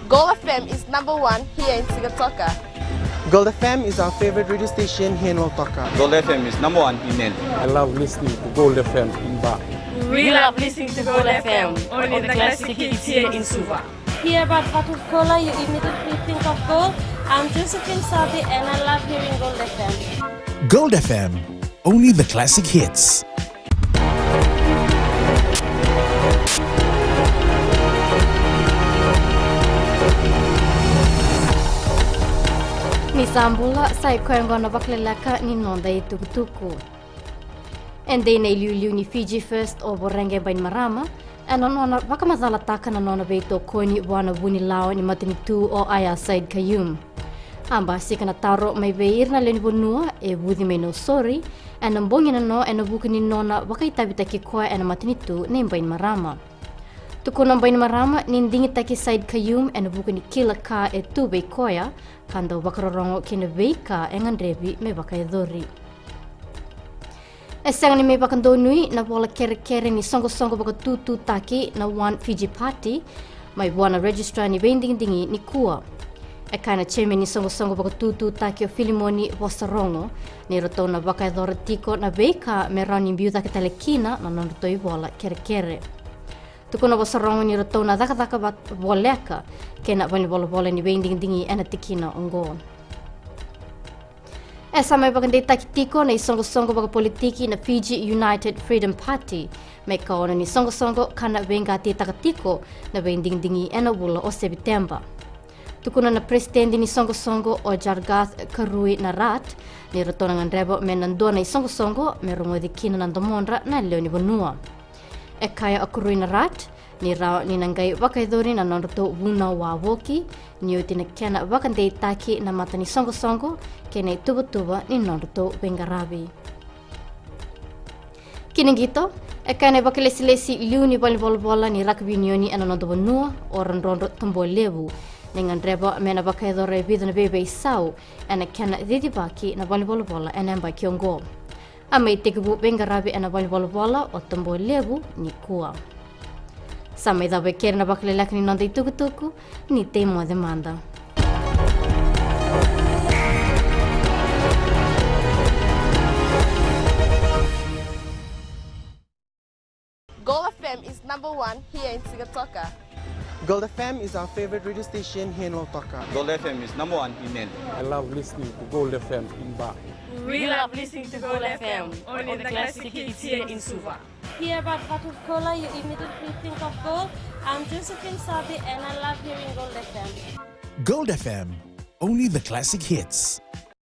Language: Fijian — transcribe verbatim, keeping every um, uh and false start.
Gold F M is number one here in Sigatoka. Gold F M is our favorite radio station here in Lautoka. Gold F M is number one in Nadi. I love listening to Gold F M in Ba. We love listening to Gold F M, only the classic hits here in Suva. Hear about Vatukoula, you immediately think of gold. I'm Josephine Sabi and I love hearing Gold F M. Gold F M, only the classic hits. Ni sa bula, sa i koya oqo na vakaleleka ni noda itukutuku. E dei na iliuliu ni Fiji First o Voreqe Bainimarama ena nona vakamacalataka na nona veitokoni vua na vunilawa ni matanitu o Aiyaz Sayed-Khaiyum. A basika na taro mai vei ira na lewe ni vanua e vuci mai Nausori ena bogi na no ena vuku ni nona vakaitavitaki koya ena matanitu nei Bainimarama. Tukuna o Bainimarama ni digitaki Sayed-Khaiyum ena vuku ni kila ka e tu vei koya ka dau vakarorogo ki na veika e gadrevi me vakayacori. E sega ni mai vakadonui na vola kerekere ni soqosoqo vakatututaki na One Fiji Party mai vua na Registrar ni veidigidigi nikua. E kaya na chairman ni soqosoqo vakatututaki o Filimoni Vosarogo ni ratou na vakayacora tiko na veika me rawa ni biu cake tale kina na nodratou ivola kerekere. Tukuna o Vosarogo ni ratou na cakacaka vata voleka kei na valenivolavola ni veidigidigi ena tikina oqo. E sa mai vakadeitaki tiko na isoqosoqo vakapolitiki na Fiji United Freedom Party me ka ono ni soqosoqo ka na veiqatitaka tiko na veidigidigi ena vula o Seviteba. Tukuna na peresitedi ni soqosoqo o Jargath Karuinarath ni ratou na gadreva me na dua na isoqosoqo me rogoci kina na domodra na lewe ni vanua. E kaya o Karuinarath ni rawa ni na qai vakayacori na nodratou vunau wavoki ni oti na kena vakadeitaki na mata ni soqosoqo kei na ituvatuva ni nodratou veiqaravi. Ki na qito, e kaya na ivakalesilesi liu ni valenivolavola ni rakavi unioni ena noda vanua o Radrodro Tabualevu ni gadreva me na vakayacora e vica na veiveisau ena kena cicivaki na valenivolavola ena yabaki oqo. A mai tekivu veiqaravi ena valenivolavola o Tabualevu nikua. Sa mai cava e keri na vakaleleka ni noda itukutuku, ni tei moce mada. Gold F M is number one here in Sigatoka. Gold F M is our favorite radio station here in Lautoka. Gold F M is number one in Nadi. I love listening to Gold F M in Ba. We love listening to Gold F M, only the classic hits here in Suva. Hear about Vatukoula, you immediately think of gold. I'm Josephine Sabi and I love hearing Gold F M. Gold F M, only the classic hits.